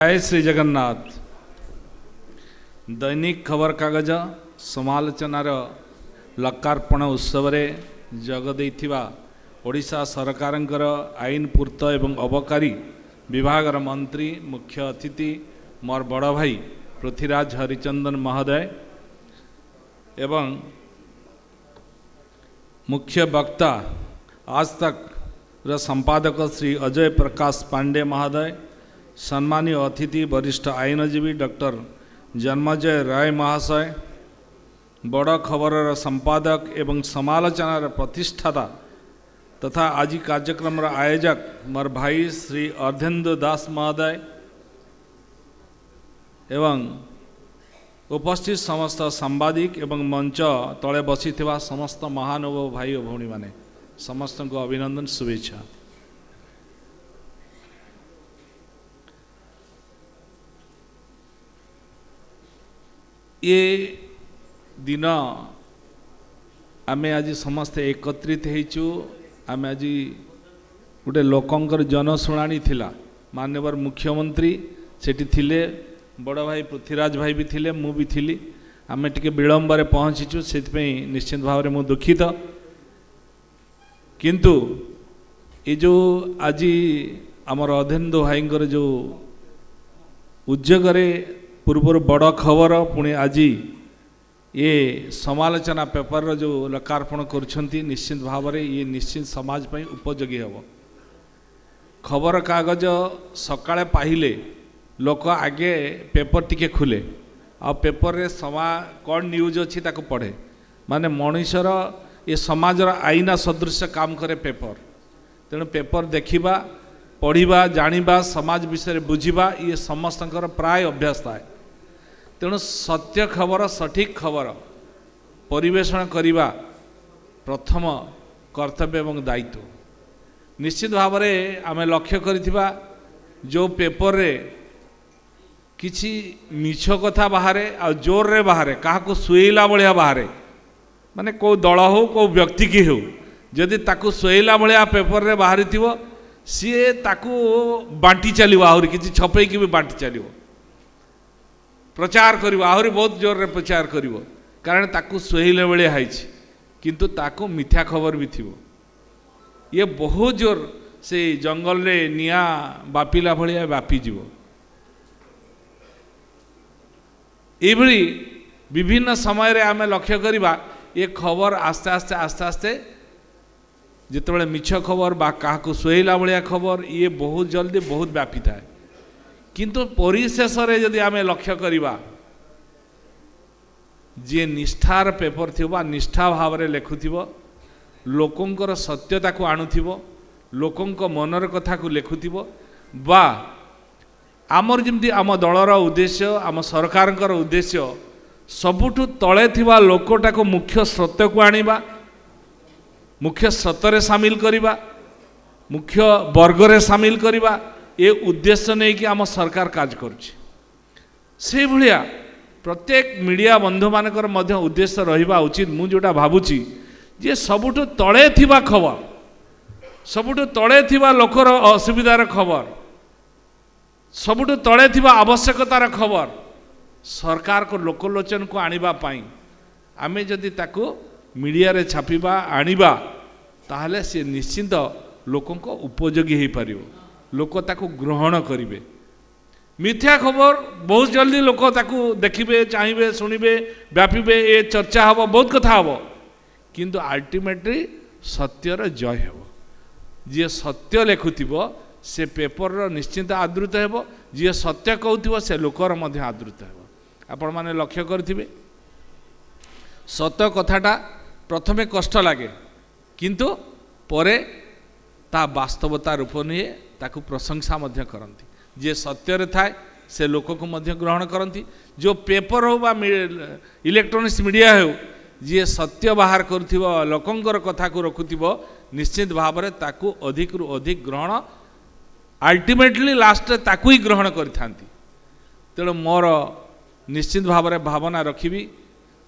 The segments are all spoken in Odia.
ଜୟ ଶ୍ରୀ ଜଗନ୍ନାଥ। ଦୈନିକ ଖବରକାଗଜ ସମାଲୋଚନାର ଲୋକାର୍ପଣ ଉତ୍ସବରେ ଯୋଗ ଦେଇଥିବା ଓଡ଼ିଶା ସରକାରଙ୍କର ଆଇନ, ପୂର୍ତ୍ତ ଏବଂ ଅବକାରୀ ବିଭାଗର ମନ୍ତ୍ରୀ, ମୁଖ୍ୟ ଅତିଥି ମୋର ବଡ଼ ଭାଇ ପୃଥ୍ୱୀରାଜ ହରିଚନ୍ଦନ ମହୋଦୟ ଏବଂ ମୁଖ୍ୟ ବକ୍ତା ଆଜ୍ ତକ୍ର ସମ୍ପାଦକ ଶ୍ରୀ ଅଜୟ ପ୍ରକାଶ ପାଣ୍ଡେ ମହୋଦୟ, ସମ୍ମାନୀୟ ଅତିଥି ବରିଷ୍ଠ ଆଇନଜୀବୀ ଡକ୍ଟର ଜନ୍ମଜୟ ରାୟ ମହାଶୟ, ବଡ଼ ଖବରର ସମ୍ପାଦକ ଏବଂ ସମାଲୋଚନାର ପ୍ରତିଷ୍ଠାତା ତଥା ଆଜି କାର୍ଯ୍ୟକ୍ରମର ଆୟୋଜକ ମୋର ଭାଇ ଶ୍ରୀ ଅର୍ଦ୍ଧେନ୍ଦୁ ଦାସ ମହୋଦୟ ଏବଂ ଉପସ୍ଥିତ ସମସ୍ତ ସାମ୍ବାଦିକ ଏବଂ ମଞ୍ଚ ତଳେ ବସିଥିବା ସମସ୍ତ ମହାନୁଭବ ଭାଇ ଓ ଭଉଣୀମାନେ, ସମସ୍ତଙ୍କୁ ଅଭିନନ୍ଦନ, ଶୁଭେଚ୍ଛା। ଏ ଦିନ ଆମେ ଆଜି ସମସ୍ତେ ଏକତ୍ରିତ ହେଇଛୁ। ଆମେ ଆଜି ଗୋଟେ ଲୋକଙ୍କର ଜନଶୁଣାଣି ଥିଲା, ମାନ୍ୟବର ମୁଖ୍ୟମନ୍ତ୍ରୀ ସେଠି ଥିଲେ, ବଡ଼ ଭାଇ ପୃଥ୍ୱୀରାଜ ଭାଇ ବି ଥିଲେ, ମୁଁ ବି ଥିଲି। ଆମେ ଟିକେ ବିଳମ୍ବରେ ପହଞ୍ଚିଛୁ, ସେଥିପାଇଁ ନିଶ୍ଚିତ ଭାବରେ ମୁଁ ଦୁଃଖିତ। କିନ୍ତୁ ଏ ଯେଉଁ ଆଜି ଆମର ଅର୍ଦ୍ଧେନ୍ଦୁ ଭାଇଙ୍କର ଯେଉଁ ଉଦ୍ୟୋଗରେ ପୂର୍ବରୁ ବଡ଼ ଖବର, ପୁଣି ଆଜି ଏ ସମାଲୋଚନା ପେପରର ଯେଉଁ ଲୋକାର୍ପଣ କରୁଛନ୍ତି, ନିଶ୍ଚିତ ଭାବରେ ଇଏ ନିଶ୍ଚିତ ସମାଜ ପାଇଁ ଉପଯୋଗୀ ହେବ। ଖବରକାଗଜ ସକାଳେ ପାଇଲେ ଲୋକ ଆଗେ ପେପର ଟିକେ ଖୋଲେ, ଆଉ ପେପରରେ କ'ଣ ନ୍ୟୁଜ୍ ଅଛି ତାକୁ ପଢ଼େ। ମାନେ ମଣିଷର ଏ ସମାଜର ଆଇନା ସଦୃଶ କାମ କରେ ପେପର। ତେଣୁ ପେପର ଦେଖିବା, ପଢ଼ିବା, ଜାଣିବା, ସମାଜ ବିଷୟରେ ବୁଝିବା ଇଏ ସମସ୍ତଙ୍କର ପ୍ରାୟ ଅଭ୍ୟାସ ଥାଏ। ତେଣୁ ସତ୍ୟ ଖବର, ସଠିକ୍ ଖବର ପରିବେଷଣ କରିବା ପ୍ରଥମ କର୍ତ୍ତବ୍ୟ ଏବଂ ଦାୟିତ୍ୱ। ନିଶ୍ଚିତ ଭାବରେ ଆମେ ଲକ୍ଷ୍ୟ କରିଥିବା ଯେଉଁ ପେପରରେ କିଛି ମିଛ କଥା ବାହାରେ ଆଉ ଜୋରରେ ବାହାରେ, କାହାକୁ ଶୁଏଇଲା ଭଳିଆ ବାହାରେ, ମାନେ କେଉଁ ଦଳ ହେଉ କେଉଁ ବ୍ୟକ୍ତିକି ହେଉ, ଯଦି ତାକୁ ଶୁଏଇଲା ଭଳିଆ ପେପରରେ ବାହାରିଥିବ, ସିଏ ତାକୁ ବାଣ୍ଟି ଚାଲିବ, ଆହୁରି କିଛି ଛପେଇକି ବି ବାଣ୍ଟି ଚାଲିବ, ପ୍ରଚାର କରିବ, ଆହୁରି ବହୁତ ଜୋରରେ ପ୍ରଚାର କରିବ, କାରଣ ତାକୁ ଶୁଏଇଲା ଭଳିଆ ହେଇଛି। କିନ୍ତୁ ତାକୁ ମିଥ୍ୟା ଖବର ବି ଥିବ। ଇଏ ବହୁତ ଜୋର ସେ ଜଙ୍ଗଲରେ ନିଆଁ ବାପିଲା ଭଳିଆ ବ୍ୟାପିଯିବ। ଏଇଭଳି ବିଭିନ୍ନ ସମୟରେ ଆମେ ଲକ୍ଷ୍ୟ କରିବା, ଏ ଖବର ଆସ୍ତେ ଆସ୍ତେ ଆସ୍ତେ ଆସ୍ତେ ଯେତେବେଳେ ମିଛ ଖବର ବା କାହାକୁ ଶୁଏଇଲା ଭଳିଆ ଖବର, ଇଏ ବହୁତ ଜଲ୍ଦି ବହୁତ ବ୍ୟାପିଥାଏ। କିନ୍ତୁ ପରିଶେଷରେ ଯଦି ଆମେ ଲକ୍ଷ୍ୟ କରିବା, ଯିଏ ନିଷ୍ଠାର ପେପର ଥିବ ବା ନିଷ୍ଠା ଭାବରେ ଲେଖୁଥିବ, ଲୋକଙ୍କର ସତ୍ୟତାକୁ ଆଣୁଥିବ, ଲୋକଙ୍କ ମନର କଥାକୁ ଲେଖୁଥିବ, ବା ଆମର ଯେମିତି ଆମ ଦଳର ଉଦ୍ଦେଶ୍ୟ, ଆମ ସରକାରଙ୍କର ଉଦ୍ଦେଶ୍ୟ ସବୁଠୁ ତଳେ ଥିବା ଲୋକଟାକୁ ମୁଖ୍ୟ ସ୍ରୋତକୁ ଆଣିବା, ମୁଖ୍ୟ ସ୍ରୋତରେ ସାମିଲ କରିବା, ମୁଖ୍ୟ ବର୍ଗରେ ସାମିଲ କରିବା, ଏ ଉଦ୍ଦେଶ୍ୟ ନେଇକି ଆମ ସରକାର କାର୍ଯ୍ୟ କରୁଛି। ସେଇଭଳିଆ ପ୍ରତ୍ୟେକ ମିଡ଼ିଆ ବନ୍ଧୁମାନଙ୍କର ମଧ୍ୟ ଉଦ୍ଦେଶ୍ୟ ରହିବା ଉଚିତ। ମୁଁ ଯେଉଁଟା ଭାବୁଛି ଯେ ସବୁଠୁ ତଳେ ଥିବା ଖବର, ସବୁଠୁ ତଳେ ଥିବା ଲୋକର ଅସୁବିଧାର ଖବର, ସବୁଠୁ ତଳେ ଥିବା ଆବଶ୍ୟକତାର ଖବର ସରକାରଙ୍କ ଲୋକଲୋଚନକୁ ଆଣିବା ପାଇଁ ଆମେ ଯଦି ତାକୁ ମିଡ଼ିଆରେ ଛାପିବା, ଆଣିବା, ତାହେଲେ ସେ ନିଶ୍ଚିନ୍ତ ଲୋକଙ୍କ ଉପଯୋଗୀ ହେଇପାରିବ, ଲୋକ ତାକୁ ଗ୍ରହଣ କରିବେ। ମିଥ୍ୟା ଖବର ବହୁତ ଜଲ୍ଦି ଲୋକ ତାକୁ ଦେଖିବେ, ଚାହିଁବେ, ଶୁଣିବେ, ବ୍ୟାପିବେ, ଏ ଚର୍ଚ୍ଚା ହେବ, ବହୁତ କଥା ହେବ, କିନ୍ତୁ ଆଲ୍ଟିମେଟଲି ସତ୍ୟର ଜୟ ହେବ। ଯିଏ ସତ୍ୟ ଲେଖୁଥିବ ସେ ପେପରର ନିଶ୍ଚିନ୍ତ ଆଦୃତ ହେବ, ଯିଏ ସତ୍ୟ କହୁଥିବ ସେ ଲୋକର ମଧ୍ୟ ଆଦୃତ ହେବ। ଆପଣମାନେ ଲକ୍ଷ୍ୟ କରିଥିବେ, ସତ କଥାଟା ପ୍ରଥମେ କଷ୍ଟ ଲାଗେ, କିନ୍ତୁ ପରେ ତା ବାସ୍ତବତା ରୂପ ନିଏ, ତାକୁ ପ୍ରଶଂସା ମଧ୍ୟ କରନ୍ତି। ଯିଏ ସତ୍ୟରେ ଥାଏ ସେ ଲୋକକୁ ମଧ୍ୟ ଗ୍ରହଣ କରନ୍ତି। ଯେଉଁ ପେପର ହେଉ ବା ଇଲେକ୍ଟ୍ରୋନିକ୍ସ ମିଡ଼ିଆ ହେଉ, ଯିଏ ସତ୍ୟ ବାହାର କରୁଥିବ, ଲୋକଙ୍କର କଥାକୁ ରଖୁଥିବ, ନିଶ୍ଚିତ ଭାବରେ ତାକୁ ଅଧିକରୁ ଅଧିକ ଗ୍ରହଣ, ଆଲ୍ଟିମେଟଲି ଲାଷ୍ଟରେ ତାକୁ ହିଁ ଗ୍ରହଣ କରିଥାନ୍ତି। ତେଣୁ ମୋର ନିଶ୍ଚିତ ଭାବରେ ଭାବନା ରଖିବି,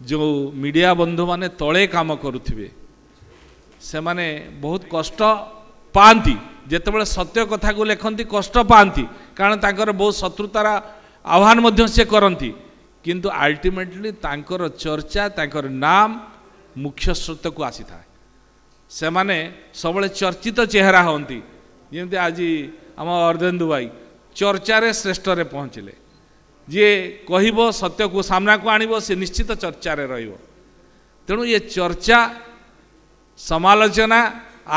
ଯେଉଁ ମିଡ଼ିଆ ବନ୍ଧୁମାନେ ତଳେ କାମ କରୁଥିବେ ସେମାନେ ବହୁତ କଷ୍ଟ ପାଆନ୍ତି, ଯେତେବେଳେ ସତ୍ୟ କଥାକୁ ଲେଖନ୍ତି କଷ୍ଟ ପାଆନ୍ତି, କାରଣ ତାଙ୍କର ବହୁତ ଶତ୍ରୁତାର ଆହ୍ୱାନ ମଧ୍ୟ ସେ କରନ୍ତି, କିନ୍ତୁ ଆଲ୍ଟିମେଟଲି ତାଙ୍କର ଚର୍ଚ୍ଚା, ତାଙ୍କର ନାମ ମୁଖ୍ୟ ସ୍ରୋତକୁ ଆସିଥାଏ। ସେମାନେ ସବୁବେଳେ ଚର୍ଚ୍ଚିତ ଚେହେରା ହୁଅନ୍ତି। ଯେମିତି ଆଜି ଆମ ଅର୍ଦ୍ଧେନ୍ଦୁ ଭାଇ ଚର୍ଚ୍ଚାରେ ଶ୍ରେଷ୍ଠରେ ପହଞ୍ଚିଲେ। ଯିଏ କହିବ, ସତ୍ୟକୁ ସାମ୍ନାକୁ ଆଣିବ, ସେ ନିଶ୍ଚିତ ଚର୍ଚ୍ଚାରେ ରହିବ। ତେଣୁ ଏ ଚର୍ଚ୍ଚା, ସମାଲୋଚନା,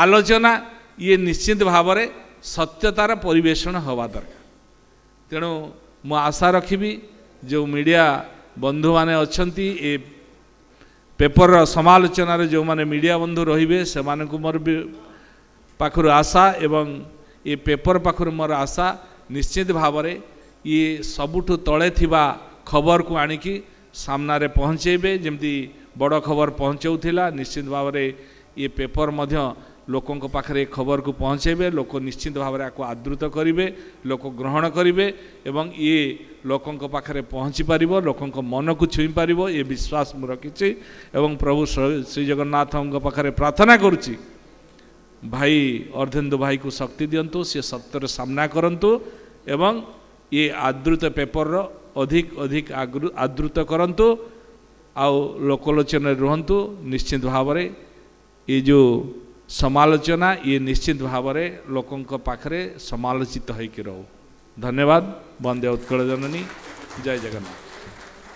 ଆଲୋଚନା ଇଏ ନିଶ୍ଚିତ ଭାବରେ ସତ୍ୟତାର ପରିବେଷଣ ହେବା ଦରକାର। ତେଣୁ ମୁଁ ଆଶା ରଖିବି, ଯେଉଁ ମିଡ଼ିଆ ବନ୍ଧୁମାନେ ଅଛନ୍ତି, ଏ ପେପରର ସମାଲୋଚନାରେ ଯେଉଁମାନେ ମିଡ଼ିଆ ବନ୍ଧୁ ରହିବେ, ସେମାନଙ୍କୁ ମୋର ବି ପାଖରୁ ଆଶା ଏବଂ ଏ ପେପର ପାଖରୁ ମୋର ଆଶା, ନିଶ୍ଚିତ ଭାବରେ ଇଏ ସବୁଠୁ ତଳେ ଥିବା ଖବରକୁ ଆଣିକି ସାମ୍ନାରେ ପହଞ୍ଚେଇବେ। ଯେମିତି ବଡ଼ ଖବର ପହଞ୍ଚଉଥିଲା, ନିଶ୍ଚିତ ଭାବରେ ଏ ପେପର ମଧ୍ୟ ଲୋକଙ୍କ ପାଖରେ ଏ ଖବରକୁ ପହଞ୍ଚେଇବେ। ଲୋକ ନିଶ୍ଚିତ ଭାବରେ ଆକୁ ଆଦୃତ କରିବେ, ଲୋକ ଗ୍ରହଣ କରିବେ ଏବଂ ଇଏ ଲୋକଙ୍କ ପାଖରେ ପହଞ୍ଚି ପାରିବ, ଲୋକଙ୍କ ମନକୁ ଛୁଇଁ ପାରିବ, ଏ ବିଶ୍ୱାସ ମୁଁ ରଖିଛି ଏବଂ ପ୍ରଭୁ ଶ୍ରୀ ଜଗନ୍ନାଥଙ୍କ ପାଖରେ ପ୍ରାର୍ଥନା କରୁଛି, ଭାଇ ଅର୍ଦ୍ଧେନ୍ଦୁ ଭାଇକୁ ଶକ୍ତି ଦିଅନ୍ତୁ, ସେ ସତ୍ୟର ସାମ୍ନା କରନ୍ତୁ ଏବଂ ଇଏ ଆଦୃତ ପେପରର ଅଧିକ ଅଧିକ ଆଦୃତ କରନ୍ତୁ ଆଉ ଲୋକଲୋଚନରେ ରୁହନ୍ତୁ। ନିଶ୍ଚିତ ଭାବରେ ଏ ଯେଉଁ ସମାଲୋଚନା, ଇଏ ନିଶ୍ଚିତ ଭାବରେ ଲୋକଙ୍କ ପାଖରେ ସମାଲୋଚିତ ହୋଇକି ରହୁ। ଧନ୍ୟବାଦ। ବନ୍ଦେ ଉତ୍କଳ ଜନନୀ। ଜୟ ଜଗନ୍ନାଥ।